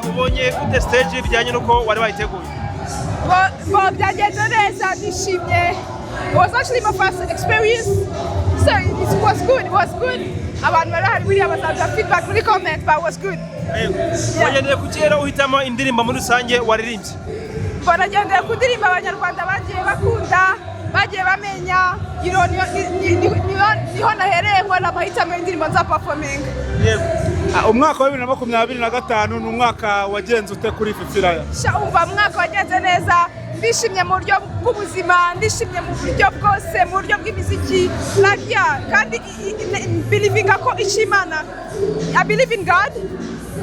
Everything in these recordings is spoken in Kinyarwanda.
Ubonye gute stage bijyanye n'uko wari wayiteguye? Bon, byagenze neza, nishimye. It was actually my first experience, so it was good, it was good. Abantu bari bahari buriya bazaduha feedback muri comment, but it was good. Wagendeye ku kera uhitamo indirimbo muri rusange waririmbye? Banagendeye ku ndirimbo Abanyarwanda bagiye bakunda, bagiye bamenya, niho nahereye nkora amahitamo y'indirimbo nza performing. Umwaka wa 2025 ni umwaka wagenze ute kuri Fifi Raya? Sha, umva, mwaka wagenze neza. Ndishimye mu buryo bw'ubuzima, ndishimye mu buryo bwose, mu buryo bw'imiziki, like, yeah. Kandi believinga ko icyo Imana, I believe in God,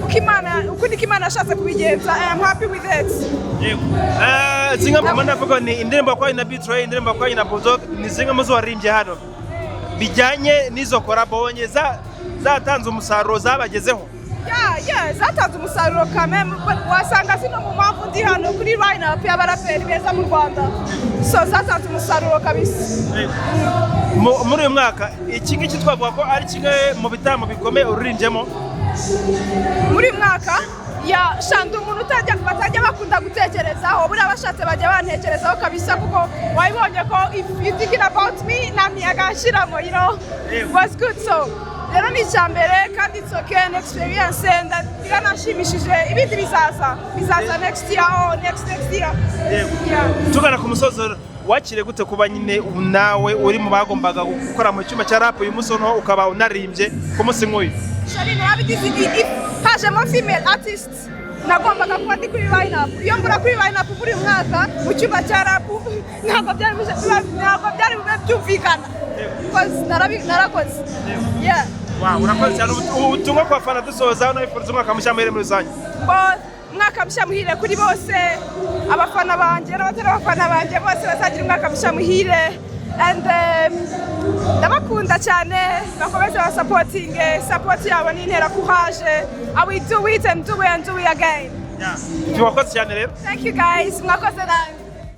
uko Imana, uko niko Imana yashatse kubigenza. I am happy with it. Yego. Zimwe mu ndavuga ni indirimbo wakoranye na B-Threy, indirimbo wakoranye na Bulldog, ni zimwe mu zo waririmbye hano. Bijyanye n'izo collabo wabonye zatanze umusaruro, zabagezeho? Yeah, zatanze umusaruro kameme. Wasanga zino mu mpamvu ndi hano kuri line up y'abaraperi beza mu Rwanda, so zatanze umusaruro kabisa. Muri uyu mwaka, iki ngiki twavuga ko ari kimwe mu bitaramo bikomeye uririmbyemo? Muri uyu mwaka ya shanda umuntu utajya batajya bakunda gutekerezaho, buriya bashatse bajya bantekerezaho kabisa, kuko wabibonye ko if you thinking about me nta miyaga nshiramo. Was good. So rero ni icya mbere kandi it's okay, an experience biranashimishije. Ibindi bizaza, bizaza next year or next next year. Yeah. Tugana ku musozo, wakire gute kuba nyine nawe uri mu bagombaga gukora mu cyumba cya rap, uyu munsi noneho ukaba unaririmbye ku munsi nk'uyu? Sharine, wabigize if hajemo female artist, nagombaga kuba ndi kuri line up. Iyo mbura kuri line up muri uyu mwaka mu cyumba cya rap, ntabwo byari bube byumvikana, because narakoze, yeah. Wow, urakoze cyane. Ubutumwa ku bafana dusoza, unabifuriza umwaka mushya muhire muri rusange. Bo, umwaka mushya muhire kuri bose, abafana banjye n'abatari abafana banjye bose bazagira umwaka mushya muhire, and ndabakunda cyane. Bakomeze basupportinge, support yabo ni intera courage. I will do it and do it and do it again. Wakoze cyane rero. Thank you guys, mwakoze nabi.